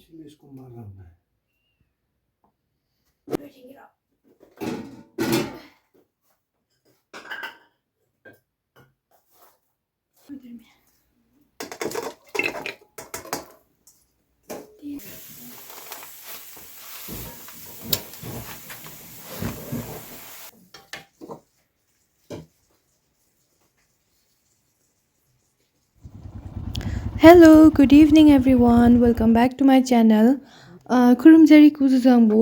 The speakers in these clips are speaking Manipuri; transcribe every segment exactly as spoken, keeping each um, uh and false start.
ꯁꯤꯂꯤꯁ Kumar ꯂꯥꯡꯅ꯫ Hello, good evening everyone. Welcome back to my channel. ꯑ, ꯈꯨꯔꯨꯝꯖꯔꯤ ꯀꯨꯖꯨꯖꯥꯡꯕꯨ꯫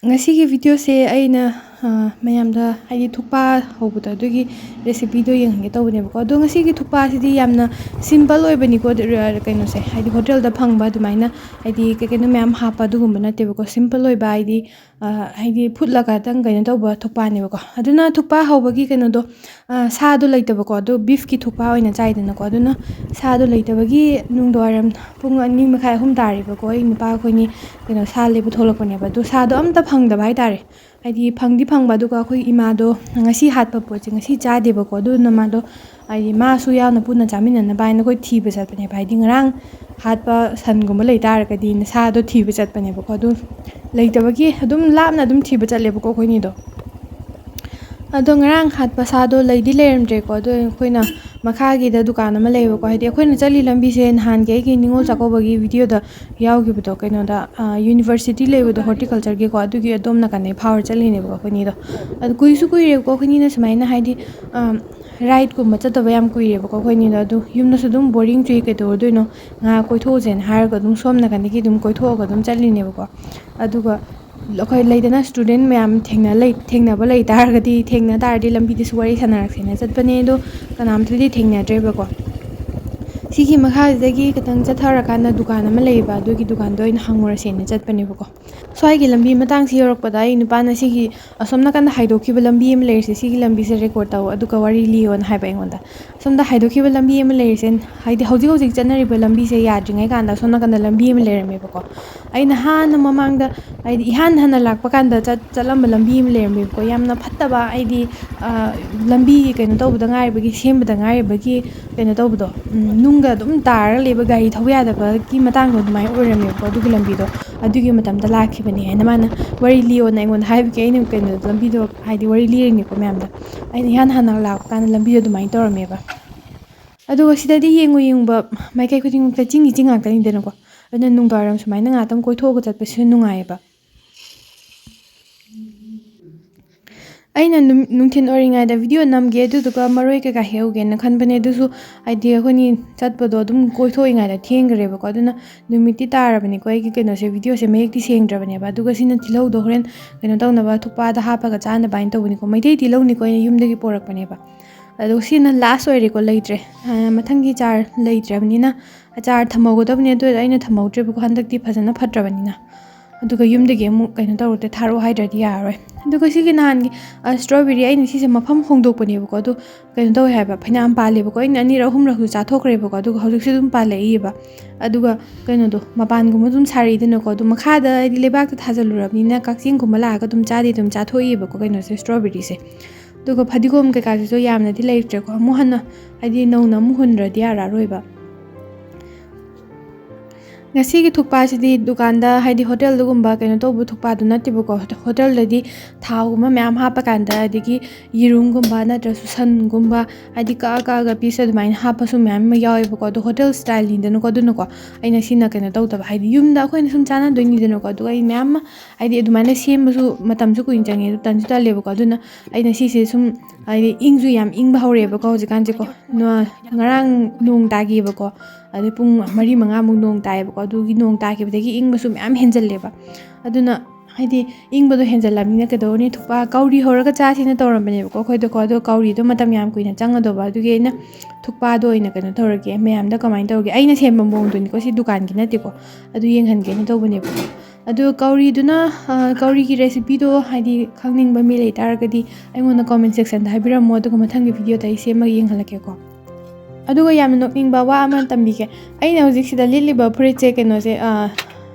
ꯉꯁꯤꯒꯤ videoꯁꯦ ꯑꯩꯅ, ꯑ, ꯃꯌꯥꯝꯗ ꯍꯥꯏꯗꯤ ꯊꯨꯛꯄꯥ ꯍꯧꯕꯗꯣ ꯑꯗꯨꯒꯤ recipeꯗꯣ ꯌꯦꯡꯍꯟꯒꯦ ꯇꯧꯕꯅꯦꯕꯀꯣ꯫ ꯑꯗꯣ ꯉꯁꯤꯒꯤ ꯊꯨꯛꯄꯥꯁꯤꯗꯤ ꯌꯥꯝꯅ simple ꯑꯣꯏꯕꯅꯤꯀꯣ, ꯑꯗꯨ, ꯑ, ꯀꯩꯅꯣꯁꯦ ꯍꯥꯏꯗꯤ hotelꯗ ꯐꯪꯕ ꯑꯗꯨꯃꯥꯏꯅ ꯍꯥꯏꯗꯤ ꯀꯩ ꯀꯩꯅꯣ ꯃꯌꯥꯝ ꯍꯥꯞꯄ ꯑꯗꯨꯒꯨꯝꯕ ꯅꯠꯇꯦꯕꯀꯣ꯫ Simple ꯑꯣꯏꯕ ꯍꯥꯏꯗꯤ, ꯑ, ꯍꯥꯏꯗꯤ ꯐꯨꯠꯂꯒ ꯈꯇꯪ ꯀꯩꯅꯣ ꯇꯧꯕ ꯊꯨꯛꯄꯥꯅꯦꯕꯀꯣ꯫ ꯑꯗꯨꯅ ꯊꯨꯛꯄꯥ ꯍꯧꯕꯒꯤ ꯀꯩꯅꯣꯗꯣ, ꯑ, ꯁꯥꯗꯣ ꯂꯩꯇꯕꯀꯣ꯫ ꯑꯗꯣ beefꯀꯤ ꯊꯨꯛꯄꯥ ꯑꯣꯏꯅ ꯆꯥꯏꯗꯅꯀꯣ꯫ ꯑꯗꯨꯅ ꯁꯥꯗꯣ ꯂꯩꯇꯕꯒꯤ ꯅꯨꯡꯗꯥꯡꯋꯥꯏꯔꯝ ꯄꯨꯡ ꯑꯅꯤ ꯃꯈꯥꯏ, ꯑꯍꯨꯝ ꯇꯥꯔꯦꯕꯀꯣ꯫ ꯑꯩ ꯅꯨꯄꯥ ꯑꯩꯈꯣꯏꯅꯤ ꯀꯩꯅꯣ ꯁꯥ ꯂꯩꯕ ꯊꯣꯛꯂꯛꯄꯅꯦꯕ꯫ ꯑꯗꯣ ꯁꯥꯗꯣ ꯑꯝꯇ ꯐꯪꯗꯕ ꯍꯥꯏꯇꯥꯔꯦ꯫ ꯍꯥꯏꯗꯤ ꯐꯪꯗꯤ ꯐꯪꯕ, ꯑꯗꯨꯒ ꯑꯩꯈꯣꯏ ꯏꯃꯥꯗꯣ ꯉꯁꯤ ꯍꯥꯠꯄ ꯄꯣꯠꯁꯦ ꯉꯁꯤ ꯆꯥꯗꯦꯕꯀꯣ꯫ ꯑꯗꯨꯅ ꯃꯥꯗꯣ ꯍꯥꯏꯗꯤ ꯃꯥꯁꯨ ꯌꯥꯎꯅ ꯄꯨꯟꯅ ꯆꯥꯃꯤꯟꯅꯅꯕ ꯍꯥꯏꯅ ꯑꯩꯈꯣꯏ ꯊꯤꯕ ꯆꯠꯄꯅꯦꯕ꯫ ꯍꯥꯏꯗꯤ ꯉꯔꯥꯡ ꯍꯥꯠꯄ ꯁꯟꯒꯨꯝꯕ ꯂꯩ ꯇꯥꯔꯒꯗꯤ ꯁꯥꯗꯣ ꯊꯤꯕ ꯆꯠꯄꯅꯦꯕꯀꯣ꯫ ꯑꯗꯨ ꯂꯩꯇꯕꯒꯤ ꯑꯗꯨꯝ ꯂꯥꯞꯅ ꯑꯗꯨꯝ ꯊꯤꯕ ꯆꯠꯂꯦꯕꯀꯣ ꯑꯩꯈꯣꯏꯅꯤꯗꯣ꯫ ꯑꯗꯣ ꯉꯔꯥꯡ ꯍꯥꯠꯄ ꯁꯥꯗꯣ ꯂꯩꯗꯤ ꯂꯩꯔꯝꯗ꯭ꯔꯦꯀꯣ꯫ ꯑꯗꯣ ꯑꯩꯈꯣꯏꯅ ꯃꯈꯥꯒꯤꯗ ꯗꯨꯀꯥꯟ ꯑꯃ ꯂꯩꯌꯦꯕꯀꯣ, ꯍꯥꯏꯗꯤ ꯑꯩꯈꯣꯏꯅ ꯆꯠꯂꯤ ꯂꯝꯕꯤꯁꯦ ꯅꯍꯥꯟꯒꯤ ꯑꯩꯒꯤ ꯅꯤꯉꯣꯜ ꯆꯥꯛꯀꯧꯕꯒꯤ videoꯗ ꯌꯥꯎꯈꯤꯕꯗꯣ, ꯀꯩꯅꯣꯗ, ꯑ, university ꯂꯩꯕꯗꯣ horticultureꯒꯤꯀꯣ, ꯑꯗꯨꯒꯤ ꯑꯗꯣꯝ ꯅꯥꯀꯟꯗꯩ ꯐꯥꯎꯔ ꯆꯠꯂꯤꯅꯦꯕꯀꯣ ꯑꯩꯈꯣꯏꯅꯤꯗꯣ꯫ ꯑꯗꯨ ꯀꯨꯏꯁꯨ ꯀꯨꯏꯔꯦꯕꯀꯣ ꯑꯩꯈꯣꯏꯅꯤꯅ ꯁꯨꯃꯥꯏꯅ ꯍꯥꯏꯗꯤ, ꯑ, rideꯀꯨꯝꯕ ꯆꯠꯇꯕ ꯌꯥꯝ ꯀꯨꯏꯔꯦꯕꯀꯣ ꯑꯩꯈꯣꯏꯅꯤꯗꯣ꯫ ꯑꯗꯨ ꯌꯨꯝꯗꯁꯨ ꯑꯗꯨꯝ boring ꯆꯨꯏ, ꯀꯩꯗꯧꯔꯗꯣꯏꯅꯣ, ꯉꯥꯏꯍꯥꯛ ꯀꯣꯏꯊꯣꯛꯎꯁꯦꯅ ꯍꯥꯏꯔꯒ ꯑꯗꯨꯝ ꯁꯣꯝ ꯅꯥꯀꯟꯗꯒꯤ ꯑꯗꯨꯝ ꯀꯣꯏꯊꯣꯛꯑꯒ ꯑꯗꯨꯝ ꯆꯠꯂꯤꯅꯦꯕꯀꯣ꯫ ꯑꯗꯨꯒ ꯑꯩꯈꯣꯏ ꯂꯩꯗꯅ student ꯃꯌꯥꯝ ꯊꯦꯡꯅ ꯂꯩ-, ꯊꯦꯡꯅꯕ ꯂꯩ ꯇꯥꯔꯒꯗꯤ, ꯊꯦꯡꯅ ꯇꯥꯔꯗꯤ ꯂꯝꯕꯤꯗꯁꯨ ꯋꯥꯔꯤ ꯁꯥꯟꯅꯔꯛꯁꯦꯅ ꯆꯠꯄꯅꯦ꯫ ꯑꯗꯣ ꯀꯅꯥꯝꯇꯗꯤ ꯊꯦꯡꯅꯗ꯭ꯔꯦꯕꯀꯣ꯫ ꯁꯤꯒꯤ ꯃꯈꯥꯁꯤꯗꯒꯤ ꯈꯤꯇꯪ ꯆꯠꯊꯔꯀꯥꯟꯗ ꯗꯨꯀꯥꯟ ꯑꯃ ꯂꯩꯌꯦꯕ, ꯑꯗꯨꯒꯤ ꯗꯨꯀꯥꯟꯗꯣ ꯑꯣꯏꯅ ꯍꯪꯉꯨꯔꯁꯦꯅ ꯆꯠꯄꯅꯦꯕꯀꯣ꯫ ꯁ꯭ꯋꯥꯏꯒꯤ ꯂꯝꯕꯤ ꯃꯇꯥꯡꯁꯤ ꯌꯧꯔꯛꯄꯗ ꯑꯩ ꯅꯨꯄꯥꯅ ꯁꯤꯒꯤ ꯑꯁꯣꯝ ꯅꯥꯀꯟꯗ ꯍꯥꯏꯗꯣꯛꯈꯤꯕ ꯂꯝꯕꯤ ꯑꯃ ꯂꯩꯔꯤꯁꯦ, ꯁꯤꯒꯤ ꯂꯝꯕꯤꯁꯦ record ꯇꯧ, ꯑꯗꯨꯒ ꯋꯥꯔꯤ ꯂꯤꯌꯣꯅ ꯍꯥꯏꯕ ꯑꯩꯉꯣꯟꯗ꯫ ꯑꯁꯣꯝꯗ ꯍꯥꯏꯗꯣꯛꯈꯤꯕ ꯂꯝꯕꯤ ꯑꯃ ꯂꯩꯔꯤꯁꯦ, ꯍꯥꯏꯗꯤ ꯍꯧꯖꯤꯛ ꯍꯧꯖꯤꯛ ꯆꯠꯅꯔꯤꯕ ꯂꯝꯕꯤꯁꯦ ꯌꯥꯗ꯭ꯔꯤꯉꯩ ꯀꯥꯟꯗ ꯑꯁꯣꯝ ꯅꯥꯀꯟꯗ ꯂꯝꯕꯤ ꯑꯃ ꯂꯩꯔꯝꯃꯦꯕꯀꯣ꯫ ꯑꯩꯅ ꯍꯥꯟꯅ ꯃꯃꯥꯡꯗ, ꯍꯥꯏꯗꯤ ꯏꯍꯥꯟ ꯍꯥꯟꯅ ꯂꯥꯛꯄ ꯀꯥꯟꯗ ꯆꯠ-, ꯆꯠꯂꯝꯕ ꯂꯝꯕꯤ ꯑꯃ ꯂꯩꯔꯝꯃꯦꯕꯀꯣ꯫ ꯌꯥꯝꯅ ꯐꯠꯇꯕ, ꯍꯥꯏꯗꯤ, ꯑ, ꯂꯝꯕꯤ ꯀꯩꯅꯣ ꯇꯧꯕꯗ ꯉꯥꯏꯔꯤꯕꯒꯤ, ꯁꯦꯝꯕꯗ ꯉꯥꯏꯔꯤꯕꯒꯤ ꯀꯩꯅꯣ ꯇꯧꯕꯗꯣ, ꯎꯝ, ꯅꯨꯡꯒ ꯑꯗꯨꯝ ꯇꯥꯔꯒ ꯂꯩꯕ, ꯒꯥꯔꯤ ꯊꯧꯕ ꯌꯥꯗꯕꯒꯤ ꯃꯇꯥꯡꯗꯣ ꯑꯗꯨꯃꯥꯏꯅ ꯑꯣꯏꯔꯝꯃꯦꯕꯀꯣ꯫ ꯑꯗꯨꯒꯤ ꯂꯝꯕꯤꯗꯣ, ꯑꯗꯨꯒꯤ ꯃꯇꯝꯗ ꯂꯥꯛꯈꯤꯕꯅꯦ ꯍꯥꯏꯅ ꯃꯥꯅ ꯋꯥꯔꯤ ꯂꯤꯌꯣꯅ ꯑꯩꯉꯣꯟꯗ ꯍꯥꯏꯕꯒꯤ ꯑꯩꯅ ꯀꯩꯅꯣ ꯂꯝꯕꯤꯗꯣ, ꯍꯥꯏꯗꯤ ꯋꯥꯔꯤ ꯂꯤꯔꯤꯅꯤꯀꯣ ꯃꯌꯥꯝꯗ꯫ ꯑꯩꯅ ꯏꯍꯥꯟ ꯍꯥꯟꯅ ꯂꯥꯛꯄ ꯀꯥꯟꯗ ꯂꯝꯕꯤꯗꯣ ꯑꯗꯨꯃꯥꯏꯅ ꯇꯧꯔꯝꯃꯦꯕ꯫ ꯑꯗꯨꯒ ꯁꯤꯗꯗꯤ ꯌꯦꯡꯉꯨ ꯌꯦꯡꯉꯨꯕ ꯃꯥꯏꯀꯩ ꯈꯨꯗꯤꯡꯃꯛꯇ ꯆꯤꯡꯒꯤ ꯆꯤꯡ ꯉꯥꯛꯇꯅꯤꯗꯅꯀꯣ꯫ ꯑꯗꯨꯅ ꯅꯨꯡꯗꯥꯡꯋꯥꯏꯔꯝ ꯁꯨꯃꯥꯏꯅ ꯉꯥꯛꯇꯪ ꯀꯣꯏꯊꯣꯛꯑꯒ ꯆꯠꯄꯁꯤꯁꯨ ꯅꯨꯡꯉꯥꯏꯌꯦꯕ꯫ ꯑꯩꯅ ꯅꯨꯡ-, ꯅꯨꯡꯊꯤꯜ ꯑꯣꯏꯔꯤꯉꯩꯗ ꯚꯤꯗꯤꯑꯣ ꯅꯝꯒꯦ, ꯑꯗꯨꯗꯨꯒ ꯃꯔꯣꯏ ꯀꯩꯀꯥ ꯍꯦꯛꯍꯧꯒꯦꯅ ꯈꯟꯕꯅꯦ꯫ ꯑꯗꯨꯁꯨ ꯍꯥꯏꯗꯤ ꯑꯩꯈꯣꯏꯅꯤ ꯆꯠꯄꯗꯣ ꯑꯗꯨꯝ ꯀꯣꯏꯊꯣꯛꯏꯉꯩꯗ ꯊꯦꯡꯈ꯭ꯔꯦꯕꯀꯣ꯫ ꯑꯗꯨꯅ ꯅꯨꯃꯤꯠꯇꯤ ꯇꯥꯔꯕꯅꯤꯀꯣ꯫ ꯑꯩꯒꯤ ꯀꯩꯅꯣꯁꯦ, ꯚꯤꯗꯤꯑꯣꯁꯦ ꯃꯌꯦꯛꯇꯤ ꯁꯦꯡꯗ꯭ꯔꯕꯅꯦꯕ꯫ ꯑꯗꯨꯒ ꯁꯤꯅ ꯇꯤꯜꯍꯧꯗꯣ ꯍꯣꯔꯦꯟ ꯀꯩꯅꯣ ꯇꯧꯅꯕ, ꯊꯨꯛꯄꯥꯗ ꯍꯥꯞꯄꯒ ꯆꯥꯅꯕ ꯍꯥꯏꯅ ꯇꯧꯕꯅꯤꯀꯣ꯫ ꯃꯩꯇꯩ ꯇꯤꯜꯍꯧꯅꯤꯀꯣ, ꯑꯩꯅ ꯌꯨꯝꯗꯒꯤ ꯄꯣꯔꯛꯄꯅꯦꯕ꯫ ꯑꯗꯣ ꯁꯤꯅ ꯂꯥꯁ ꯑꯣꯏꯔꯦꯀꯣ, ꯂꯩꯇ꯭ꯔꯦ꯫ ꯑ, ꯃꯊꯪꯒꯤ ꯆꯥꯔ ꯂꯩꯇ꯭ꯔꯕꯅꯤꯅ, ꯑꯆꯥꯔ ꯊꯝꯍꯧꯒꯗꯕꯅꯦ, ꯑꯗꯨ ꯑꯩꯅ ꯊꯝꯍꯧꯗ꯭ꯔꯦꯕꯀꯣ꯫ ꯍꯟꯗꯛꯇꯤ ꯐꯖꯅ ꯐꯠꯇ꯭ꯔꯕꯅꯤꯅ꯫ ꯑꯗꯨꯒ ꯌꯨꯝꯗꯒꯤ ꯑꯃꯨꯛ ꯀꯩꯅꯣ ꯇꯧꯔꯛꯇꯦ, ꯊꯥꯔꯛꯑꯣ ꯍꯥꯏꯗ꯭ꯔꯗꯤ ꯌꯥꯔꯔꯣꯏ꯫ ꯑꯗꯨꯒ ꯁꯤꯒꯤ ꯅꯍꯥꯟꯒꯤ, ꯑ, strawberry, ꯑꯩꯅ ꯁꯤꯁꯦ ꯃꯐꯝ ꯍꯣꯡꯗꯣꯛꯄꯅꯦꯕꯀꯣ꯫ ꯑꯗꯨ ꯀꯩꯅꯣ ꯇꯧꯋꯦ ꯍꯥꯏꯕ, ꯐꯅꯌꯥꯝ ꯄꯥꯜꯂꯦꯕꯀꯣ꯫ ꯑꯩꯅ ꯑꯅꯤꯔꯛ ꯑꯍꯨꯝꯔꯛꯁꯨ ꯆꯥꯊꯣꯛꯈ꯭ꯔꯦꯕꯀꯣ꯫ ꯑꯗꯨꯒ ꯍꯧꯖꯤꯛꯁꯨ ꯑꯗꯨꯝ ꯄꯥꯜꯂꯛꯏꯕ꯫ ꯑꯗꯨꯒ ꯀꯩꯅꯣꯗꯣ, ꯃꯄꯥꯟꯒꯨꯝꯕ ꯑꯗꯨꯝ ꯁꯥꯔꯛꯏꯗꯅꯀꯣ꯫ ꯑꯗꯨ ꯃꯈꯥꯗ ꯍꯥꯏꯗꯤ ꯂꯩꯕꯥꯛꯇ ꯊꯥꯖꯤꯜꯂꯨꯔꯕꯅꯤꯅ ꯀꯛꯆꯦꯡꯒꯨꯝꯕ ꯂꯥꯛꯑꯒ ꯑꯗꯨꯝ ꯆꯥꯗꯤ ꯑꯗꯨꯝ ꯆꯥꯊꯣꯛꯏꯕꯀꯣ, ꯀꯩꯅꯣꯁꯦ, strawberryꯁꯦ꯫ ꯑꯗꯨꯒ ꯐꯗꯤꯒꯣꯝ ꯀꯩꯀꯥꯁꯤꯁꯨ ꯌꯥꯝꯅꯗꯤ ꯂꯩꯇ꯭ꯔꯦꯀꯣ꯫ ꯑꯃꯨꯛ ꯍꯟꯅ ꯍꯥꯏꯗꯤ ꯅꯧꯅ ꯑꯃꯨꯛ ꯍꯨꯟꯗ꯭ꯔꯗꯤ ꯌꯥꯔꯛꯑꯔꯣꯏꯕ꯫ ꯉꯁꯤꯒꯤ ꯊꯨꯛꯄꯥꯁꯤꯗꯤ ꯗꯨꯀꯥꯟꯗ, ꯍꯥꯏꯗꯤ ꯍꯣꯇꯦꯜꯗꯒꯨꯝꯕ ꯀꯩꯅꯣ ꯇꯧꯕ ꯊꯨꯛꯄꯥꯗꯨ ꯅꯠꯇꯦꯕꯀꯣ꯫ ꯍꯣꯇꯦꯜꯗꯗꯤ ꯊꯥꯎꯒꯨꯝꯕ ꯃꯌꯥꯝ ꯍꯥꯞꯄꯀꯥꯟꯗ, ꯑꯗꯒꯤ ꯌꯦꯔꯨꯝꯒꯨꯝꯕ ꯅꯠꯇ꯭ꯔꯁꯨ ꯁꯟꯒꯨꯝꯕ, ꯍꯥꯏꯗꯤ ꯀꯛꯑ ꯀꯛꯑꯒ piece ꯑꯗꯨꯃꯥꯏꯅ ꯍꯥꯞꯄꯁꯨ ꯃꯌꯥꯝ ꯑꯃ ꯌꯥꯎꯋꯦꯕꯀꯣ꯫ ꯑꯗꯣ ꯍꯣꯇꯦꯜ styleꯅꯤꯗꯅꯀꯣ꯫ ꯑꯗꯨꯅꯀꯣ, ꯑꯩꯅ ꯁꯤꯅ ꯀꯩꯅꯣ ꯇꯧꯗꯕ, ꯍꯥꯏꯗꯤ ꯌꯨꯝꯗ ꯑꯩꯈꯣꯏꯅ ꯁꯨꯝ ꯆꯥꯅꯗꯣꯏꯅꯤꯗꯅꯀꯣ꯫ ꯑꯗꯨꯒ ꯑꯩ ꯃꯌꯥꯝ ꯑꯃ, ꯍꯥꯏꯗꯤ ꯑꯗꯨꯃꯥꯏꯅ ꯁꯦꯝꯕꯁꯨ ꯃꯇꯝꯁꯨ ꯀꯨꯏꯅ ꯆꯪꯉꯦ, ꯑꯗꯨ ꯇꯟꯁꯨ ꯇꯜꯂꯦꯕꯀꯣ꯫ ꯑꯗꯨꯅ ꯑꯩꯅ ꯁꯤꯁꯦ ꯁꯨꯝ, ꯍꯥꯏꯗꯤ ꯏꯪꯁꯨ ꯌꯥꯝ ꯏꯪꯕ ꯍꯧꯔꯛꯑꯦꯕꯀꯣ ꯍꯧꯖꯤꯛꯀꯥꯟꯁꯦꯀꯣ꯫ ꯅꯣ-, ꯉꯔꯥꯡ ꯅꯣꯡ ꯇꯥꯈꯤꯕꯀꯣ, ꯑꯗꯩ ꯄꯨꯡ ꯃꯔꯤ ꯃꯉꯥꯃꯨꯛ ꯅꯣꯡ ꯇꯥꯏꯌꯦꯕꯀꯣ꯫ ꯑꯗꯨꯒꯤ ꯅꯣꯡ ꯇꯥꯈꯤꯕꯗꯒꯤ ꯏꯪꯕꯁꯨ ꯃꯌꯥꯝ ꯍꯦꯟꯖꯜꯂꯦꯕ꯫ ꯑꯗꯨꯅ ꯍꯥꯏꯗꯤ ꯏꯪꯕꯗꯣ ꯍꯦꯟꯖꯜꯂꯕꯅꯤꯅ ꯀꯩꯗꯧꯔꯨꯅꯤ, ꯊꯨꯛꯄꯥ ꯀꯧꯔꯤ ꯍꯧꯔꯒ ꯆꯥꯁꯤꯅ ꯇꯧꯔꯝꯕꯅꯦꯕꯀꯣ ꯑꯩꯈꯣꯏꯗꯣꯀꯣ꯫ ꯑꯗꯣ ꯀꯧꯔꯤꯗꯣ ꯃꯇꯝ ꯌꯥꯝ ꯀꯨꯏꯅ ꯆꯪꯒꯗꯧꯕ, ꯑꯗꯨꯒꯤ ꯑꯩꯅ ꯊꯨꯛꯄꯥꯗꯣ ꯑꯣꯏꯅ ꯀꯩꯅꯣ ꯇꯧꯔꯒꯦ, ꯃꯌꯥꯝꯗ ꯀꯃꯥꯏꯅ ꯇꯧꯔꯒꯦ, ꯑꯩꯅ ꯁꯦꯝꯕ ꯃꯑꯣꯡꯗꯨꯅꯤꯀꯣ, ꯁꯤ ꯗꯨꯀꯥꯟꯒꯤ ꯅꯠꯇꯦꯀꯣ꯫ ꯑꯗꯨ ꯌꯦꯡꯍꯟꯒꯦꯅ ꯇꯧꯕꯅꯦꯕꯀꯣ꯫ ꯑꯗꯨ ꯀꯧꯔꯤꯗꯨꯅ, ꯑ, ꯀꯧꯔꯤꯒꯤ recipeꯗꯣ ꯍꯥꯏꯗꯤ ꯈꯪꯅꯤꯡꯕ ꯃꯤ ꯂꯩꯇꯥꯔꯒꯗꯤ ꯑꯩꯉꯣꯟꯗ comment sectionꯗ ꯍꯥꯏꯕꯤꯔꯝꯃꯣ, ꯑꯗꯨꯒ ꯃꯊꯪꯒꯤ videoꯗ ꯑꯩ ꯁꯦꯝꯃꯒ ꯌꯦꯡꯍꯜꯂꯛꯀꯦꯀꯣ꯫ ꯑꯗꯨꯒ ꯌꯥꯝꯅ ꯅꯣꯛꯅꯤꯡꯕ ꯋꯥ ꯑꯃ ꯇꯝꯕꯤꯒꯦ꯫ ꯑꯩꯅ ꯍꯧꯖꯤꯛ ꯁꯤꯗ ꯂꯤꯠꯂꯤꯕ ꯐꯨꯔꯤꯠꯁꯦ ꯀꯩꯅꯣꯁꯦ, ꯑ,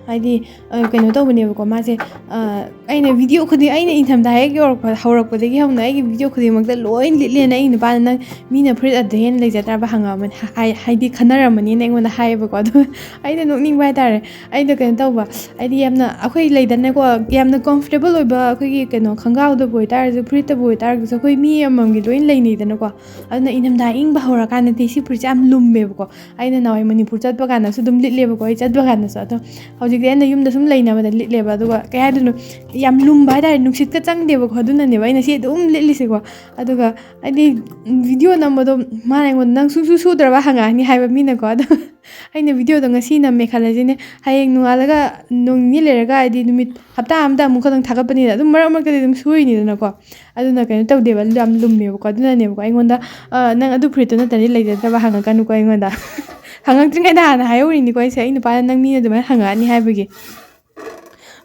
ꯍꯥꯏꯗꯤ, ꯑ, ꯀꯩꯅꯣ ꯇꯧꯕꯅꯦꯕꯀꯣ, ꯃꯥꯁꯦ, ꯑ, ꯑꯩꯅ ꯚꯤꯗꯤꯑꯣ ꯈꯨꯗꯤꯡ, ꯑꯩꯅ ꯏꯪꯊꯝꯊꯥ ꯍꯦꯛ ꯌꯧꯔꯛꯄ, ꯍꯧꯔꯛꯄꯗꯒꯤ ꯍꯧꯅ ꯑꯩꯒꯤ ꯚꯤꯗꯤꯑꯣ ꯈꯨꯗꯤꯡꯃꯛꯇ ꯂꯣꯏ ꯂꯤꯠꯂꯦꯅ, ꯑꯩ ꯅꯨꯄꯥꯅ "ꯅꯪ ꯃꯤꯅ ꯐꯨꯔꯤꯠ ꯑꯗꯨꯗ ꯍꯦꯟꯅ ꯂꯩꯖꯗ꯭ꯔꯕ?" ꯍꯪꯉꯛꯑꯃꯅꯤ, ꯍꯥꯏ-, ꯍꯥꯏꯗꯤ ꯈꯟꯅꯔꯝꯃꯅꯤꯅ ꯑꯩꯉꯣꯟꯗ ꯍꯥꯏꯌꯦꯕꯀꯣ꯫ ꯑꯗꯣ ꯑꯩꯅ ꯅꯣꯛꯅꯤꯡꯕ ꯍꯥꯏꯇꯥꯔꯦ꯫ ꯑꯩꯅ ꯀꯩꯅꯣ ꯇꯧꯕ, ꯍꯥꯏꯗꯤ ꯌꯥꯝꯅ, ꯑꯩꯈꯣꯏ ꯂꯩꯗꯅꯀꯣ, ꯌꯥꯝꯅ comfortable ꯑꯣꯏꯕ ꯑꯩꯈꯣꯏꯒꯤ ꯀꯩꯅꯣ ꯈꯣꯡꯒ꯭ꯔꯥꯎꯗꯕꯨ ꯑꯣꯏꯇꯥꯔꯁꯨ, ꯐꯨꯔꯤꯠꯇꯕꯨ ꯑꯣꯏꯇꯥꯔꯒꯁꯨ, ꯑꯩꯈꯣꯏ ꯃꯤ ꯑꯃꯃꯝꯒꯤ ꯂꯣꯏ ꯂꯩꯅꯩꯗꯅꯀꯣ꯫ ꯑꯗꯨꯅ ꯏꯪꯊꯝꯊꯥ ꯏꯪꯕ ꯍꯧꯔꯀꯥꯟꯗꯗꯤ ꯁꯤ ꯐꯨꯔꯤꯠꯁꯦ ꯌꯥꯝ ꯂꯨꯝꯃꯦꯕꯀꯣ꯫ ꯑꯩꯅ ꯅꯍꯥꯟꯋꯥꯏ ꯃꯅꯤꯄꯨꯔ ꯆꯠꯄ ꯀꯥꯟꯗꯁꯨ ꯑꯗꯨꯝ ꯂꯤꯠꯂꯦꯕꯀꯣ, ꯑꯩ ꯆꯠꯄ ꯀꯥꯟꯗꯁꯨ꯫ ꯑꯗꯣ ꯍꯧꯖꯤꯛꯇꯤ ꯑꯩꯅ ꯌꯨꯝꯗ ꯁꯨꯝ ꯂꯩꯅꯕꯗ ꯂꯤꯠꯂꯦꯕ꯫ ꯑꯗꯨꯒ ꯀꯩ ꯍꯥꯏꯗꯣꯏꯅꯣ, ꯌꯥꯝ ꯂꯨꯝꯕ ꯍꯥꯏꯇꯥꯔꯦ, ꯅꯨꯡꯁꯤꯠꯀ ꯆꯪꯗꯦꯕꯀꯣ꯫ ꯑꯗꯨꯅꯅꯦꯕ ꯑꯩꯅ ꯁꯤ ꯑꯗꯨꯝ ꯂꯤꯠꯂꯤꯁꯦꯀꯣ꯫ ꯑꯗꯨꯒ ꯍꯥꯏꯗꯤ, ꯚꯤꯗꯤꯑꯣ ꯅꯝꯕꯗꯣ ꯃꯥꯅ ꯑꯩꯉꯣꯟꯗ, "ꯅꯪ ꯁꯨꯡꯁꯨ ꯁꯨꯗ꯭ꯔꯕ?" ꯍꯪꯉꯛꯑꯅꯤ ꯍꯥꯏꯕ ꯃꯤꯅꯀꯣ꯫ ꯑꯗꯣ ꯑꯩꯅ ꯚꯤꯗꯤꯑꯣꯗꯣ ꯉꯁꯤ ꯅꯝꯃꯦ ꯈꯜꯂꯁꯤꯅꯦ, ꯍꯌꯦꯡ ꯅꯣꯡꯉꯥꯜꯂꯒ, ꯅꯣꯡ ꯅꯤꯅꯤ ꯂꯩꯔꯒ, ꯍꯥꯏꯗꯤ ꯅꯨꯃꯤꯠ ꯍꯞꯇꯥ ꯑꯃꯗ ꯑꯃꯨꯛ ꯈꯛꯇꯪ ꯊꯥꯒꯠꯄꯅꯤꯅ, ꯑꯗꯨꯝ ꯃꯔꯛ ꯃꯔꯛꯇꯗꯤ ꯑꯗꯨꯝ ꯁꯨꯔꯤꯅꯤꯗꯅꯀꯣ꯫ ꯑꯗꯨꯅ ꯀꯩꯅꯣ ꯇꯧꯗꯦꯕ, ꯌꯥꯝ ꯂꯨꯝꯃꯦꯕꯀꯣ꯫ ꯑꯗꯨꯅꯅꯦꯕꯀꯣ ꯑꯩꯉꯣꯟꯗ, "ꯑ, ꯅꯪ ꯑꯗꯨ ꯐꯨꯔꯤꯠꯇꯣ ꯅꯠꯇ꯭ꯔꯗꯤ ꯂꯩꯖꯗ꯭ꯔꯕ?" ꯍꯪꯉꯛꯀꯅꯨꯀꯣ ꯑꯩꯉꯣꯟꯗ꯫ ꯍꯪꯉꯛꯇ꯭ꯔꯤꯉꯩꯗ ꯍꯥꯟꯅ ꯍꯥꯏꯍꯧꯔꯤꯅꯤꯀꯣ ꯑꯩꯁꯦ, ꯑꯩ ꯅꯨꯄꯥꯅ ꯅꯪ ꯃꯤꯅ ꯑꯗꯨꯃꯥꯏꯅ ꯍꯪꯉꯛꯑꯅꯤ ꯍꯥꯏꯕꯒꯤ꯫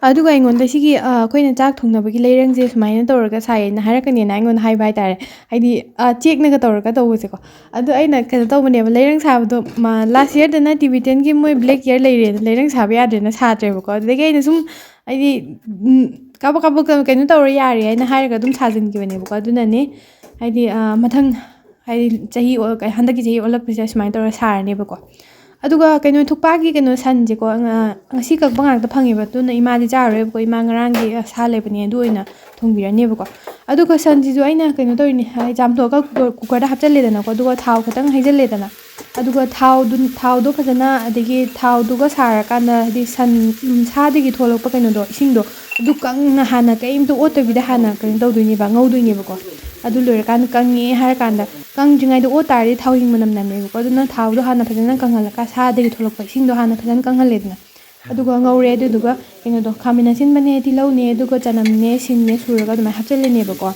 ꯑꯗꯨꯒ ꯑꯩꯉꯣꯟꯗ ꯁꯤꯒꯤ, ꯑ, ꯑꯩꯈꯣꯏꯅ ꯆꯥꯛ ꯊꯣꯡꯅꯕꯒꯤ ꯂꯩꯔꯪꯁꯦ ꯁꯨꯃꯥꯏꯅ ꯇꯧꯔꯒ ꯁꯥꯏꯌꯦꯅ ꯍꯥꯏꯔꯛꯀꯅꯤꯅ ꯑꯩꯉꯣꯟꯗ ꯍꯥꯏꯕ ꯍꯥꯏꯇꯥꯔꯦ꯫ ꯍꯥꯏꯗꯤ, ꯑ, ꯆꯦꯛꯅꯒ ꯇꯧꯔꯒ ꯇꯧꯕꯁꯦꯀꯣ꯫ ꯑꯗꯣ ꯑꯩꯅ ꯀꯩꯅꯣ ꯇꯧꯕꯅꯦꯕ, ꯂꯩꯔꯪ ꯁꯥꯕꯗꯣ, ꯃ-, last yearꯗꯅ ꯇꯤꯕꯦꯇꯟꯒꯤ ꯃꯣꯏ black year ꯂꯩꯔꯦꯅ ꯂꯩꯔꯪ ꯁꯥꯕ ꯌꯥꯗ꯭ꯔꯦꯅ ꯁꯥꯗ꯭ꯔꯦꯕꯀꯣ꯫ ꯑꯗꯨꯗꯒꯤ ꯑꯩꯅ ꯁꯨꯝ, ꯍꯥꯏꯗꯤ, ꯎꯝ, ꯀꯥꯕꯛ ꯀꯥꯕꯛ ꯀ-, ꯀꯩꯅꯣ ꯇꯧꯔ ꯌꯥꯔꯦ ꯍꯥꯏꯅ ꯍꯥꯏꯔꯒ ꯑꯗꯨꯝ ꯁꯥꯖꯤꯟꯈꯤꯕꯅꯦꯕꯀꯣ꯫ ꯑꯗꯨꯅꯅꯦ, ꯍꯥꯏꯗꯤ, ꯑ, ꯃꯊꯪ, ꯍꯥꯏꯗꯤ, ꯆꯍꯤ ꯑꯣ-, ꯀꯩ-, ꯍꯟꯗꯛꯀꯤ ꯆꯍꯤ ꯑꯣꯜꯂꯛꯄꯁꯤꯗ ꯁꯨꯃꯥꯏꯅ ꯇꯧꯔꯒ ꯁꯥꯔꯅꯦꯕꯀꯣ꯫ ꯑꯗꯨꯒ ꯀꯩꯅꯣ, ꯊꯨꯛꯄꯥꯒꯤ ꯀꯩꯅꯣ, ꯁꯟꯁꯦꯀꯣ, ꯉ-, ꯉꯁꯤ ꯀꯛꯄ ꯉꯥꯛꯇ ꯐꯪꯉꯦꯕ, ꯑꯗꯨꯅ ꯏꯃꯥꯗꯤ ꯆꯥꯔꯔꯣꯏꯕꯀꯣ, ꯏꯃꯥ ꯉꯔꯥꯡꯒꯤ, ꯑ, ꯁꯥ ꯂꯩꯕꯅꯦ, ꯑꯗꯨ ꯑꯣꯏꯅ ꯊꯣꯡꯕꯤꯔꯅꯦꯕꯀꯣ꯫ ꯑꯗꯨꯒ ꯁꯟꯁꯤꯁꯨ ꯑꯩꯅ ꯀꯩꯅꯣ ꯇꯧꯔꯤꯅꯦ, ꯍꯥꯏꯗꯤ ꯆꯥꯝꯊꯣꯛꯑꯒ ꯀꯨꯀꯔ, ꯀꯨꯀꯔꯗ ꯍꯥꯞꯆꯜꯂꯦꯗꯅꯀꯣ, ꯑꯗꯨꯒ ꯊꯥꯎ ꯈꯤꯇꯪ ꯍꯩꯖꯜꯂꯦꯗꯅ꯫ ꯑꯗꯨꯒ ꯊꯥꯎꯗꯨ, ꯊꯥꯎꯗꯣ ꯐꯖꯅ, ꯑꯗꯒꯤ ꯊꯥꯎꯗꯨꯒ ꯁꯥꯔꯀꯥꯟꯗ, ꯍꯥꯏꯗꯤ ꯁꯟ, ꯎꯝ, ꯁꯥꯗꯒꯤ ꯊꯣꯛꯂꯛꯄ ꯀꯩꯅꯣꯗꯣ, ꯏꯁꯤꯡꯗꯣ, ꯑꯗꯨ ꯀꯪꯅ ꯍꯥꯟꯅ ꯀꯩꯝꯇ ꯑꯣꯠꯇꯕꯤꯗ ꯍꯥꯟꯅ ꯀꯩꯅꯣ ꯇꯧꯗꯣꯏꯅꯦꯕ, ꯉꯧꯗꯣꯏꯅꯦꯕꯀꯣ꯫ ꯑꯗꯨ ꯂꯣꯏꯔꯀꯥꯟꯗ ꯀꯪꯉꯦ ꯍꯥꯏꯔꯀꯥꯟꯗ, ꯀꯪꯗ꯭ꯔꯤꯉꯩꯗ ꯑꯣꯠ ꯇꯥꯔꯗꯤ ꯊꯥꯎ ꯍꯤꯡ ꯃꯅꯝ ꯅꯝꯃꯦꯕꯀꯣ꯫ ꯑꯗꯨꯅ ꯊꯥꯎꯗꯣ ꯍꯥꯟꯅ ꯐꯖꯅ ꯀꯪꯍꯜꯂꯒ, ꯁꯥꯗꯒꯤ ꯊꯣꯛꯂꯛꯄ ꯏꯁꯤꯡꯗꯣ ꯍꯥꯟꯅ ꯐꯖꯅ ꯀꯪꯍꯜꯂꯦꯗꯅ꯫ ꯑꯗꯨꯒ ꯉꯧꯔꯦ꯫ ꯑꯗꯨꯗꯨꯒ ꯀꯩꯅꯣꯗꯣ, ꯈꯥꯃꯦꯟ ꯑꯁꯤꯟꯕꯅꯦ, ꯇꯤꯜꯍꯧꯅꯦ, ꯑꯗꯨꯒ ꯆꯅꯝꯅꯦ, ꯁꯤꯡꯅꯦ ꯁꯨꯔꯒ ꯑꯗꯨꯃꯥꯏꯅ ꯍꯥꯞꯆꯤꯜꯂꯅꯦꯕꯀꯣ꯫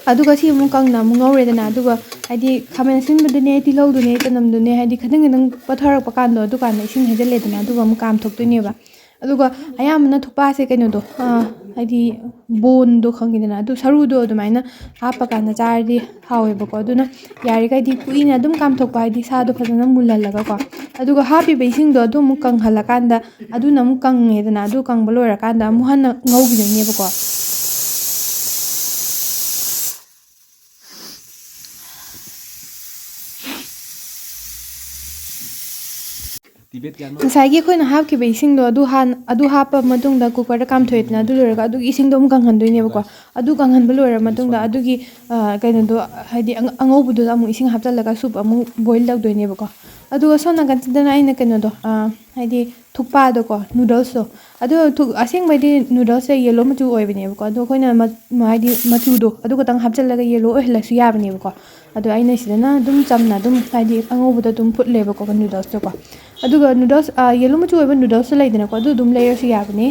ꯑꯗꯨꯒ ꯁꯤ ꯑꯃꯨꯛ ꯀꯪꯅ ꯑꯃꯨꯛ ꯉꯧꯔꯦꯗꯅ꯫ ꯑꯗꯨꯒ ꯍꯥꯏꯗꯤ ꯈꯥꯃꯦꯟ ꯑꯁꯤꯟꯕꯗꯨꯅꯦ, ꯇꯤꯜꯍꯧꯗꯨꯅꯦ, ꯆꯅꯝꯗꯨꯅꯦ, ꯍꯥꯏꯗꯤ ꯈꯤꯇꯪ ꯈꯤꯇꯪ ꯄꯠꯊꯔꯛꯄ ꯀꯥꯟꯗꯣ, ꯑꯗꯨꯀꯥꯟꯗ ꯏꯁꯤꯡ ꯍꯩꯖꯤꯜꯂꯦꯗꯅ, ꯑꯗꯨꯒ ꯑꯃꯨꯛ ꯀꯥꯝꯊꯣꯛꯇꯣꯏꯅꯦꯕ꯫ ꯑꯗꯨꯒ ꯑꯌꯥꯝꯕꯅ ꯊꯨꯛꯄꯥꯁꯦ ꯀꯩꯅꯣꯗꯣ, ꯑꯥ, ꯍꯥꯏꯗꯤ ꯕꯣꯟꯗꯣ ꯈꯪꯉꯤꯗꯅ, ꯑꯗꯨ ꯁꯔꯨꯗꯣ ꯑꯗꯨꯃꯥꯏꯅ ꯍꯥꯞꯄꯀꯥꯟꯗ ꯆꯥꯔꯗꯤ ꯍꯥꯎꯋꯦꯕꯀꯣ꯫ ꯑꯗꯨꯅ ꯌꯥꯔꯤꯈꯩꯗꯤ ꯀꯨꯏꯅ ꯑꯗꯨꯝ ꯀꯥꯝꯊꯣꯛꯄ, ꯍꯥꯏꯗꯤ ꯁꯥꯗꯣ ꯐꯖꯅ ꯃꯨꯜꯍꯜꯂꯒꯀꯣ꯫ ꯑꯗꯨꯒ ꯍꯥꯞꯄꯤꯕ ꯏꯁꯤꯡꯗꯣ ꯑꯗꯨ ꯑꯃꯨꯛ ꯀꯪꯍꯜꯂꯀꯥꯟꯗ, ꯑꯗꯨꯅ ꯑꯃꯨꯛ ꯀꯪꯉꯦꯗꯅ, ꯑꯗꯨ ꯀꯪꯕ ꯂꯣꯏꯔꯀꯥꯟꯗ ꯑꯃꯨꯛ ꯍꯟꯅ ꯉꯧꯈꯤꯗꯣꯏꯅꯦꯕꯀꯣ꯫ ꯉꯁꯥꯏꯒꯤ ꯑꯩꯈꯣꯏꯅ ꯍꯥꯞꯈꯤꯕ ꯏꯁꯤꯡꯗꯣ ꯑꯗꯨ ꯍꯥꯟ-, ꯑꯗꯨ ꯍꯥꯞꯄ ꯃꯇꯨꯡꯗ ꯀꯨꯀꯔꯗ ꯀꯥꯝꯊꯣꯛꯑꯦꯗꯅ, ꯑꯗꯨ ꯂꯣꯏꯔꯒ ꯑꯗꯨꯒꯤ ꯏꯁꯤꯡꯗꯣ ꯑꯃꯨꯛ ꯀꯪꯍꯟꯗꯣꯏꯅꯦꯕꯀꯣ꯫ ꯑꯗꯨ ꯀꯪꯍꯟꯕ ꯂꯣꯏꯔ ꯃꯇꯨꯡꯗ ꯑꯗꯨꯒꯤ, ꯑ, ꯀꯩꯅꯣꯗꯣ, ꯍꯥꯏꯗꯤ ꯑꯉ-, ꯑꯉꯧꯕꯗꯨꯗ ꯑꯃꯨꯛ ꯏꯁꯤꯡ ꯍꯥꯞꯆꯤꯜꯂꯒ ꯁꯨꯞ ꯑꯃꯨꯛ ꯕꯣꯏꯜ ꯇꯧꯗꯣꯏꯅꯦꯕꯀꯣ꯫ ꯑꯗꯨꯒ ꯁꯣꯝ ꯅꯥꯀꯟꯁꯤꯗꯅ ꯑꯩꯅ ꯀꯩꯅꯣꯗꯣ, ꯑ, ꯍꯥꯏꯗꯤ ꯊꯨꯛꯄꯥꯗꯣꯀꯣ, ꯅꯨꯗꯜꯁꯇꯣ, ꯑꯗꯨ ꯊꯨꯛ-, ꯑꯁꯦꯡꯕꯩꯗꯤ ꯅꯨꯗꯜꯁꯁꯦ ꯌꯦꯂꯣ ꯃꯆꯨ ꯑꯣꯏꯕꯅꯦꯕꯀꯣ꯫ ꯑꯗꯣ ꯑꯩꯈꯣꯏꯅ ꯃ-, ꯍꯥꯏꯗꯤ ꯃꯆꯨꯗꯣ ꯑꯗꯨ ꯈꯛꯇꯪ ꯍꯥꯞꯆꯤꯜꯂꯒ ꯌꯦꯂꯣ ꯑꯣꯏꯍꯜꯂꯁꯨ ꯌꯥꯕꯅꯦꯕꯀꯣ꯫ ꯑꯗꯣ ꯑꯩꯅ ꯁꯤꯗꯅ ꯑꯗꯨꯝ ꯆꯝꯅ ꯑꯗꯨꯝ, ꯍꯥꯏꯗꯤ ꯑꯉꯧꯕꯗ ꯑꯗꯨꯝ ꯐꯨꯠꯂꯦꯕꯀꯣ ꯅꯨꯗꯜꯁꯇꯣꯀꯣ꯫ ꯑꯗꯨꯒ ꯅꯨꯗꯜꯁ, ꯑ, ꯌꯦꯂꯣ ꯃꯆꯨ ꯑꯣꯏꯕ ꯅꯨꯗꯜꯁꯁꯨ ꯂꯩꯗꯅꯀꯣ, ꯑꯗꯨ ꯑꯗꯨꯝ ꯂꯩꯔꯁꯨ ꯌꯥꯕꯅꯤ꯫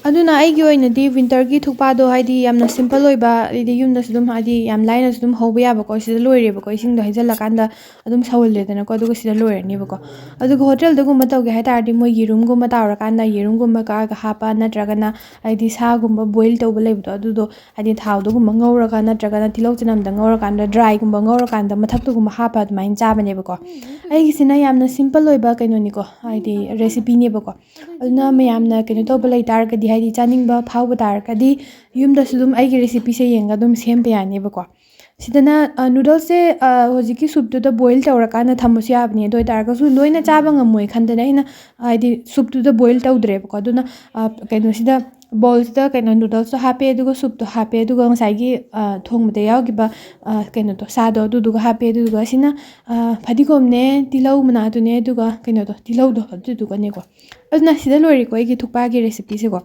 ꯑꯗꯨꯅ ꯑꯩꯒꯤ ꯑꯣꯏꯅꯗꯤ ꯋꯤꯟꯇꯔꯒꯤ ꯊꯨꯛꯄꯥꯗꯣ ꯍꯥꯏꯗꯤ ꯌꯥꯝꯅ ꯁꯤꯝꯄꯜ ꯑꯣꯏꯕ, ꯍꯥꯏꯗꯤ ꯌꯨꯝꯗꯁꯨ ꯑꯗꯨꯝ, ꯍꯥꯏꯗꯤ ꯌꯥꯝ ꯂꯥꯏꯅꯁꯨ ꯑꯗꯨꯝ ꯍꯧꯕ ꯌꯥꯕꯀꯣ꯫ ꯁꯤꯗ ꯂꯣꯏꯔꯦꯕꯀꯣ, ꯏꯁꯤꯡꯗꯣ ꯍꯩꯖꯤꯜꯂꯀꯥꯟꯗ ꯑꯗꯨꯝ ꯁꯧꯍꯜꯂꯦꯗꯅꯀꯣ, ꯑꯗꯨꯒ ꯁꯤꯗ ꯂꯣꯏꯔꯅꯦꯕꯀꯣ꯫ ꯑꯗꯨꯒ ꯍꯣꯇꯦꯜꯗꯒꯨꯝꯕ ꯇꯧꯒꯦ ꯍꯥꯏ ꯇꯥꯔꯗꯤ ꯃꯣꯏ ꯌꯦꯔꯨꯝꯒꯨꯝꯕ ꯇꯥꯎꯔꯀꯥꯟꯗ ꯌꯦꯔꯨꯝꯒꯨꯝꯕ ꯀꯛꯑꯒ ꯍꯥꯞꯄ, ꯅꯠꯇ꯭ꯔꯒꯅ ꯍꯥꯏꯗꯤ ꯁꯥꯒꯨꯝꯕ ꯕꯣꯏꯜ ꯇꯧꯕ ꯂꯩꯕꯗꯣ, ꯑꯗꯨꯗꯣ ꯍꯥꯏꯗꯤ ꯊꯥꯎꯗꯒꯨꯝꯕ ꯉꯧꯔꯒ ꯅꯠꯇ꯭ꯔꯒꯅ ꯇꯤꯜꯍꯧ ꯆꯅꯝꯗ ꯉꯧꯔꯀꯥꯟꯗ, ꯗ꯭ꯔꯥꯏꯒꯨꯝꯕ ꯉꯧꯔꯀꯥꯟꯗ ꯃꯊꯛꯇꯨꯒꯨꯝꯕ ꯍꯥꯞꯄ ꯑꯗꯨꯃꯥꯏꯅ ꯆꯥꯕꯅꯦꯕꯀꯣ꯫ ꯑꯩꯒꯤꯁꯤꯅ ꯌꯥꯝꯅ ꯁꯤꯝꯄꯜ ꯑꯣꯏꯕ ꯀꯩꯅꯣꯅꯤꯀꯣ, ꯍꯥꯏꯗꯤ ꯔꯦꯁꯤꯄꯤꯅꯦꯕꯀꯣ꯫ ꯑꯗꯨꯅ ꯃꯌꯥꯝꯅ ꯀꯩꯅꯣ ꯇꯧꯕ ꯂꯩ ꯇꯥꯔꯒꯗꯤ, ꯍꯥꯏꯗꯤ ꯆꯥꯅꯤꯡꯕ ꯐꯥꯎꯕ ꯇꯥꯔꯒꯗꯤ ꯌꯨꯝꯗꯁꯨ ꯑꯗꯨꯝ ꯑꯩꯒꯤ ꯔꯦꯁꯤꯄꯤꯁꯦ ꯌꯦꯡꯉꯒ ꯑꯗꯨꯝ ꯁꯦꯝꯕ ꯌꯥꯅꯦꯕꯀꯣ꯫ ꯁꯤꯗꯅ, ꯑ, ꯅꯨꯗꯜꯁꯁꯦ, ꯑ, ꯍꯧꯖꯤꯛꯀꯤ ꯁꯨꯞꯇꯨꯗ ꯕꯣꯏꯜ ꯇꯧꯔꯀꯥꯟꯗ ꯊꯝꯕꯁꯨ ꯌꯥꯕꯅꯦ꯫ ꯑꯗꯨ ꯑꯣꯏ ꯇꯥꯔꯒꯁꯨ ꯂꯣꯏꯅ ꯆꯥꯕ ꯉꯝꯃꯣꯏ ꯈꯟꯗꯅ ꯑꯩꯅ, ꯍꯥꯏꯗꯤ ꯁꯨꯞꯇꯨꯗ ꯕꯣꯏꯜ ꯇꯧꯗ꯭ꯔꯦꯕꯀꯣ꯫ ꯑꯗꯨꯅ, ꯑ, ꯀꯩꯅꯣꯁꯤꯗ, ꯕꯣꯜꯁꯤꯗ ꯀꯩꯅꯣ ꯅꯨꯗꯜꯁꯇꯣ ꯍꯥꯞꯄꯦ, ꯑꯗꯨꯒ ꯁꯨꯞꯇꯣ ꯍꯥꯞꯄꯦ, ꯑꯗꯨꯒ ꯉꯁꯥꯏꯒꯤ, ꯑ, ꯊꯣꯡꯕꯗ ꯌꯥꯎꯈꯤꯕ, ꯑ, ꯀꯩꯅꯣꯗꯣ, ꯁꯥꯗꯣ, ꯑꯗꯨꯗꯨꯒ ꯍꯥꯞꯄꯦ꯫ ꯑꯗꯨꯗꯨꯒ ꯁꯤꯅ, ꯑ, ꯐꯗꯤꯒꯣꯝꯅꯦ, ꯇꯤꯜꯍꯧ ꯃꯅꯥꯗꯨꯅꯦ, ꯑꯗꯨꯒ ꯀꯩꯅꯣꯗꯣ, ꯇꯤꯜꯍꯧꯗꯣ, ꯑꯗꯨꯗꯨꯒꯅꯦꯀꯣ꯫ ꯑꯗꯨꯅ ꯁꯤꯗ ꯂꯣꯏꯔꯦꯀꯣ ꯑꯩꯒꯤ ꯊꯨꯛꯄꯥꯒꯤ ꯔꯦꯁꯤꯄꯤꯁꯦꯀꯣ꯫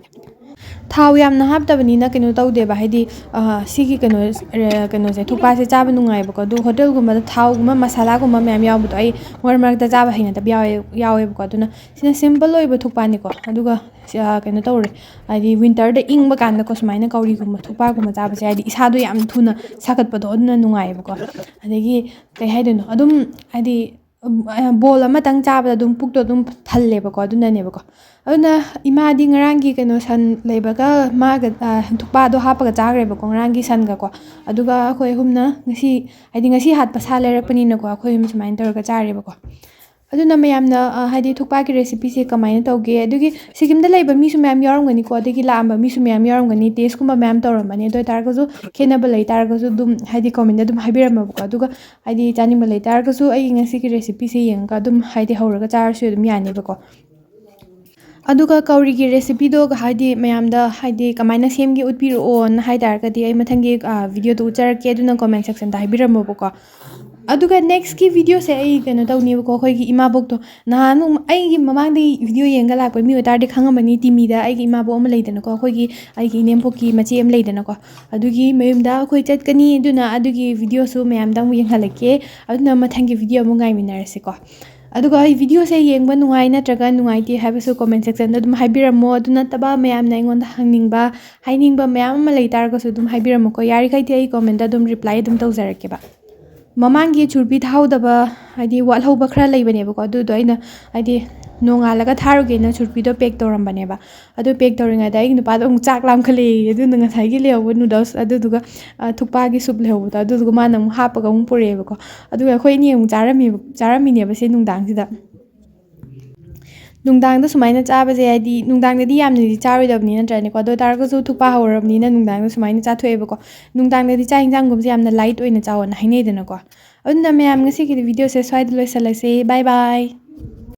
ꯊꯥꯎ ꯌꯥꯝꯅ ꯍꯥꯞꯇꯕꯅꯤꯅ ꯀꯩꯅꯣ ꯇꯧꯗꯦꯕ, ꯍꯥꯏꯗꯤ, ꯑ, ꯁꯤꯒꯤ ꯀꯩꯅꯣ, ꯑ, ꯀꯩꯅꯣꯁꯦ, ꯊꯨꯛꯄꯥꯁꯦ ꯆꯥꯕ ꯅꯨꯡꯉꯥꯏꯕꯀꯣ꯫ ꯑꯗꯣ ꯍꯣꯇꯦꯜꯒꯨꯝꯕꯗ ꯊꯥꯎꯒꯨꯝꯕ, ꯃꯁꯥꯂꯥꯒꯨꯝꯕ ꯃꯌꯥꯝ ꯌꯥꯎꯕꯗꯣ ꯑꯩ ꯃꯔꯛ ꯃꯔꯛꯇ ꯆꯥꯕ ꯍꯩꯅꯗꯕ ꯌꯥꯎꯋꯦ-, ꯌꯥꯎꯋꯦꯕꯀꯣ꯫ ꯑꯗꯨꯅ ꯁꯤꯅ ꯁꯤꯝꯄꯜ ꯑꯣꯏꯕ ꯊꯨꯛꯄꯥꯅꯤꯀꯣ꯫ ꯑꯗꯨꯒ ꯁꯤ, ꯑ, ꯀꯩꯅꯣ ꯇꯧꯔꯦ, ꯍꯥꯏꯗꯤ ꯋꯤꯟꯇꯔꯗ ꯏꯪꯕ ꯀꯥꯟꯗꯀꯣ, ꯁꯨꯃꯥꯏꯅ ꯀꯧꯔꯤꯒꯨꯝꯕ, ꯊꯨꯛꯄꯥꯒꯨꯝꯕ ꯆꯥꯕꯁꯦ, ꯍꯥꯏꯗꯤ ꯏꯁꯥꯗꯣ ꯌꯥꯝ ꯊꯨꯅ ꯁꯥꯒꯠꯄꯗꯣ, ꯑꯗꯨꯅ ꯅꯨꯡꯉꯥꯏꯌꯦꯕꯀꯣ꯫ ꯑꯗꯒꯤ ꯀꯩ ꯍꯥꯏꯗꯣꯏꯅꯣ, ꯑꯗꯨꯝ ꯍꯥꯏꯗꯤ ꯕꯣꯜ ꯑꯃꯇꯪ ꯆꯥꯕꯗ ꯑꯗꯨꯝ ꯄꯨꯛꯇꯣ ꯑꯗꯨꯝ ꯊꯜꯂꯦꯕꯀꯣ꯫ ꯑꯗꯨꯅꯅꯦꯕꯀꯣ꯫ ꯑꯗꯨꯅ ꯏꯃꯥꯗꯤ ꯉꯔꯥꯡꯒꯤ ꯀꯩꯅꯣ ꯁꯟ ꯂꯩꯕꯒ ꯃꯥꯒ ꯊꯨꯛꯄꯥꯗꯣ ꯍꯥꯞꯄꯒ ꯆꯥꯈ꯭ꯔꯦꯕꯀꯣ, ꯉꯔꯥꯡꯒꯤ ꯁꯟꯒꯀꯣ꯫ ꯑꯗꯨꯒ ꯑꯩꯈꯣꯏ ꯑꯍꯨꯝꯅ ꯉꯁꯤ, ꯍꯥꯏꯗꯤ ꯉꯁꯤ ꯍꯥꯠꯄ ꯁꯥ ꯂꯩꯔꯛꯄꯅꯤꯅꯀꯣ, ꯑꯩꯈꯣꯏ ꯑꯍꯨꯝ ꯁꯨꯃꯥꯏꯅ ꯇꯧꯔꯒ ꯆꯥꯔꯦꯕꯀꯣ꯫ ꯑꯗꯨꯅ ꯃꯌꯥꯝꯅ ꯍꯥꯏꯗꯤ ꯊꯨꯛꯄꯥꯒꯤ ꯔꯦꯁꯤꯄꯤꯁꯦ ꯀꯃꯥꯏꯅ ꯇꯧꯒꯦ, ꯑꯗꯨꯒꯤ ꯁꯤꯀꯤꯝꯗ ꯂꯩꯕ ꯃꯤꯁꯨ ꯃꯌꯥꯝ ꯌꯥꯎꯔꯝꯒꯅꯤꯀꯣ, ꯑꯗꯒꯤ ꯂꯥꯛꯑꯝꯕ ꯃꯤꯁꯨ ꯃꯌꯥꯝ ꯌꯥꯎꯔꯝꯒꯅꯤ, ꯇꯦꯁꯀꯨꯝꯕ ꯃꯌꯥꯝ ꯇꯧꯔꯝꯕꯅꯤ꯫ ꯑꯗꯨ ꯑꯣꯏꯇꯥꯔꯒꯁꯨ ꯈꯦꯠꯅꯕ ꯂꯩꯇꯥꯔꯒꯁꯨ ꯑꯗꯨꯝ ꯍꯥꯏꯗꯤ ꯀꯣꯃꯦꯟꯗ ꯑꯗꯨꯝ ꯍꯥꯏꯕꯤꯔꯝꯃꯣꯕꯀꯣ꯫ ꯑꯗꯨꯒ ꯍꯥꯏꯗꯤ ꯆꯥꯅꯤꯡꯕ ꯂꯩꯇꯥꯔꯒꯁꯨ ꯑꯩꯒꯤ ꯉꯁꯤꯒꯤ ꯔꯦꯁꯤꯄꯤꯁꯦ ꯌꯦꯡꯉꯒ ꯑꯗꯨꯝ ꯍꯥꯏꯗꯤ ꯍꯧꯔꯒ ꯆꯥꯔꯁꯨ ꯑꯗꯨꯝ ꯌꯥꯅꯦꯕꯀꯣ꯫ ꯑꯗꯨꯒ ꯀꯧꯔꯤꯒꯤ ꯔꯦꯁꯤꯄꯤꯗꯣ ꯍꯥꯏꯗꯤ ꯃꯌꯥꯝꯗ ꯍꯥꯏꯗꯤ ꯀꯃꯥꯏꯅ ꯁꯦꯝꯒꯦ ꯎꯠꯄꯤꯔꯛꯑꯣꯅ ꯍꯥꯏ ꯇꯥꯔꯒꯗꯤ ꯑꯩ ꯃꯊꯪꯒꯤ ꯚꯤꯗꯤꯑꯣꯗ ꯎꯠꯆꯔꯛꯀꯦ꯫ ꯑꯗꯨꯅ ꯀꯣꯃꯦꯟ ꯁꯦꯛꯁꯟꯗ ꯍꯥꯏꯕꯤꯔꯝꯃꯣꯕꯀꯣ꯫ ꯑꯗꯨꯒ ꯅꯦꯛꯁꯀꯤ ꯚꯤꯗꯤꯑꯣꯁꯦ ꯑꯩ ꯀꯩꯅꯣ ꯇꯧꯅꯦꯕꯀꯣ, ꯑꯩꯈꯣꯏꯒꯤ ꯏꯃꯥꯕꯣꯛꯇꯣ ꯅꯍꯥꯟ ꯑꯩꯒꯤ ꯃꯃꯥꯡꯗꯒꯤ ꯚꯤꯗꯤꯑꯣ ꯌꯦꯡꯉ ꯂꯥꯛꯄ ꯃꯤ ꯑꯣꯏꯇꯥꯔꯗꯤ ꯈꯪꯉꯝꯃꯅꯤ, ꯇꯤꯃꯤꯗ ꯑꯩꯒꯤ ꯏꯃꯥꯕꯣꯛ ꯑꯃ ꯂꯩꯗꯅꯀꯣ, ꯑꯩꯈꯣꯏꯒꯤ ꯑꯩꯒꯤ ꯏꯅꯦꯝꯄꯣꯛꯀꯤ ꯃꯆꯦ ꯑꯃ ꯂꯩꯗꯅꯀꯣ꯫ ꯑꯗꯨꯒꯤ ꯃꯌꯨꯝꯗ ꯑꯩꯈꯣꯏ ꯆꯠꯀꯅꯤ꯫ ꯑꯗꯨꯅ ꯑꯗꯨꯒꯤ ꯚꯤꯗꯤꯑꯣꯁꯨ ꯃꯌꯥꯝꯗ ꯑꯃꯨꯛ ꯌꯦꯡꯍꯜꯂꯛꯀꯦ꯫ ꯑꯗꯨꯅ ꯃꯊꯪꯒꯤ ꯚꯤꯗꯤꯑꯣ ꯑꯃꯨꯛ ꯉꯥꯏꯃꯤꯟꯅꯔꯁꯤꯀꯣ꯫ ꯑꯗꯨꯒ ꯑꯩ ꯚꯤꯗꯤꯑꯣꯁꯦ ꯌꯦꯡꯕ ꯅꯨꯡꯉꯥꯏ ꯅꯠꯇ꯭ꯔꯒ ꯅꯨꯡꯉꯥꯏꯇꯦ ꯍꯥꯏꯕꯁꯨ ꯀꯣꯃꯦꯟ ꯁꯦꯛꯁꯟꯗ ꯑꯗꯨꯝ ꯍꯥꯏꯕꯤꯔꯝꯃꯣ꯫ ꯑꯗꯨ ꯅꯠꯇꯕ ꯃꯌꯥꯝꯅ ꯑꯩꯉꯣꯟꯗ ꯍꯪꯅꯤꯡꯕ, ꯍꯥꯏꯅꯤꯡꯕ ꯃꯌꯥꯝ ꯑꯃ ꯂꯩ ꯇꯥꯔꯒꯁꯨ ꯑꯗꯨꯝ ꯍꯥꯏꯕꯤꯔꯝꯃꯨꯀꯣ꯫ ꯌꯥꯔꯤꯈꯩꯗꯤ ꯑꯩ ꯀꯣꯃꯦꯟꯗ ꯑꯗꯨꯝ ꯔꯤꯄ꯭ꯂꯥꯏ ꯑꯗꯨꯝ ꯇꯧꯖꯔꯛꯀꯦꯕ꯫ ꯃꯃꯥꯡꯒꯤ ꯆꯨꯔꯄꯤ ꯊꯥꯍꯧꯗꯕ, ꯍꯥꯏꯗꯤ ꯋꯥꯠꯍꯧꯕ ꯈꯔ ꯂꯩꯕꯅꯦꯕꯀꯣ, ꯑꯗꯨꯗꯣ ꯑꯩꯅ ꯍꯥꯏꯗꯤ ꯅꯣꯡꯉꯥꯜꯂꯒ ꯊꯥꯔꯨꯒꯦꯅ ꯆꯨꯔꯄꯤꯗꯣ ꯄꯦꯛ ꯇꯧꯔꯝꯕꯅꯦꯕ꯫ ꯑꯗꯨ ꯄꯦꯛ ꯇꯧꯔꯤꯉꯩꯗ ꯑꯩꯒꯤ ꯅꯨꯄꯥꯗꯣ ꯑꯃꯨꯛ ꯆꯥꯛ ꯂꯥꯝꯈꯠꯂꯛꯑꯦ꯫ ꯑꯗꯨꯅ ꯉꯁꯥꯏꯒꯤ ꯂꯩꯍꯧꯕ ꯅꯨꯗꯜꯁ ꯑꯗꯨꯗꯨꯒ ꯊꯨꯛꯄꯥꯒꯤ ꯁꯨꯞ ꯂꯩꯍꯧꯕꯗꯣ, ꯑꯗꯨꯗꯨꯒ ꯃꯥꯅ ꯑꯃꯨꯛ ꯍꯥꯞꯄꯒ ꯑꯃꯨꯛ ꯄꯨꯔꯛꯑꯦꯕꯀꯣ꯫ ꯑꯗꯨꯒ ꯑꯩꯈꯣꯏ ꯑꯅꯤ ꯑꯃꯨꯛ ꯆꯥꯔꯝꯃꯦꯕ, ꯆꯥꯔꯝꯃꯤꯅꯦꯕ ꯁꯤ ꯅꯨꯡꯗꯥꯡꯁꯤꯗ꯫ ꯅꯨꯡꯗꯥꯡꯗ ꯁꯨꯃꯥꯏꯅ ꯆꯥꯕꯁꯦ, ꯍꯥꯏꯗꯤ ꯅꯨꯡꯗꯥꯡꯗꯗꯤ ꯌꯥꯝꯅꯗꯤ ꯆꯥꯔꯣꯏꯗꯕꯅꯤ ꯅꯠꯇ꯭ꯔꯅꯦꯀꯣ? ꯑꯗꯨ ꯑꯣꯏ ꯇꯥꯔꯒꯁꯨ ꯊꯨꯛꯄꯥ ꯍꯧꯔꯕꯅꯤꯅ ꯅꯨꯡꯗꯥꯡꯗ ꯁꯨꯃꯥꯏꯅ ꯆꯥꯊꯣꯛꯑꯦꯕꯀꯣ꯫ ꯅꯨꯡꯗꯥꯡꯗꯗꯤ ꯆꯥꯛ ꯌꯦꯟꯁꯥꯡꯒꯨꯝꯕꯁꯦ ꯌꯥꯝꯅ ꯂꯥꯏꯠ ꯑꯣꯏꯅ ꯆꯥꯎꯑꯣꯅ ꯍꯥꯏꯅꯩꯗꯅꯀꯣ꯫ ꯑꯗꯨꯅ ꯃꯌꯥꯝ, ꯉꯁꯤꯒꯤꯗꯤ ꯚꯤꯗꯤꯑꯣꯁꯦ ꯁ꯭ꯋꯥꯏꯗ ꯂꯣꯏꯁꯤꯜꯂꯁꯦ꯫ ꯕꯥꯏ ꯕꯥꯏ꯫